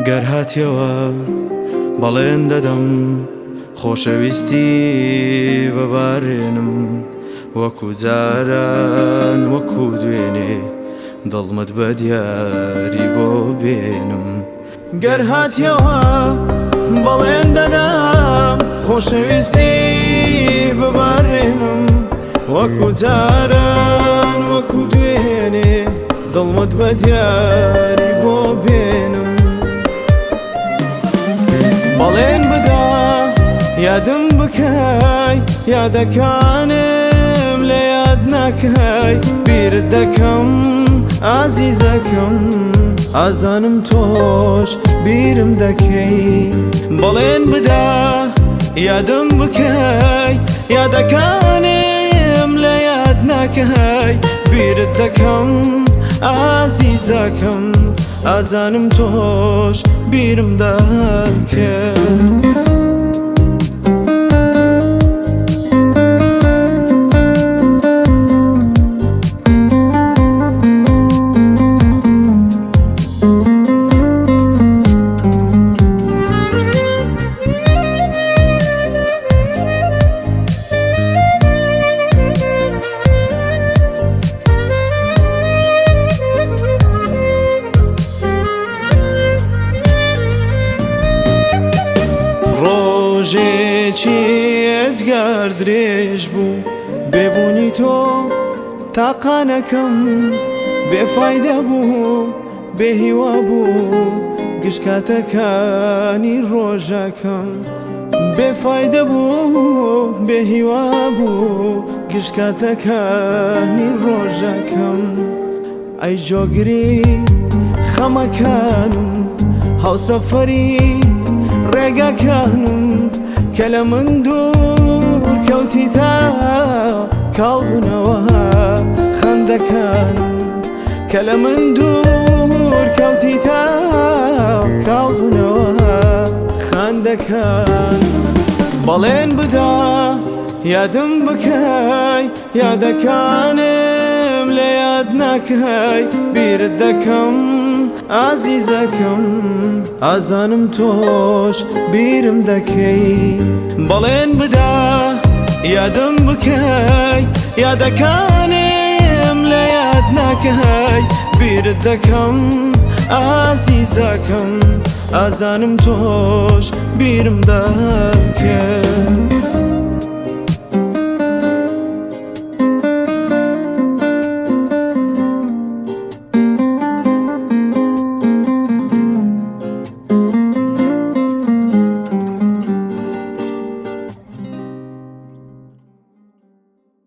گەر هاتیەوە بەڵێن دەدەم خۆشەویستی ببارێنم وەکو جاران وەکو دوێنێ دڵمت بە دیاری بۆ بێنم. گەر هاتیەوە بەڵێن دەدەم خۆشەویستی ببارێنم وەکو جاران وەکو دوێنێ دڵمت بە دیاری بۆ بێنم. بەڵێن بدە یادم بکەی یادەکانم لە یاد نەکەی بیرت دەکەم ئازیزەکەم ئازانم تۆش بیرم دەکەی. بەڵێن بدە یادم بکەی یادەکانم لە یاد نەکەی بیرت دەکەم ئازیزەکەم ئازانم تۆش بیرم دەکەی. ڕۆژێکی ئێجگار درێژ بوو بێبوونی تۆ تاقانەکەم بێفایدە بوو بێهیوا بوو گشت کاتەکانی ڕۆژەکەم بێفایدە بوو بێهیوا بوو گشت کاتەکانی ڕۆژەکەم. ئەی جۆگری خەمەکانم هاوسەفەری ڕێگاکانم کە لە من دوور کەوتی تا کاڵ بوونەوە خەندەکانم کە لە من دوور کەوتی تا کاڵ بوونەوە خەندەکان. بەڵێن بدە یادم بکەی یادەکانم لە یاد نەکەی بیرت دەکەم ئازیزەکەم ئازانم تۆش بیرم دەکەی. بەڵێن بدە یادم بکەی یادەکانم لە یاد نەکەی بیرت دەکەم ئازیزەکەم ئازانم تۆش بیرم دەکەی.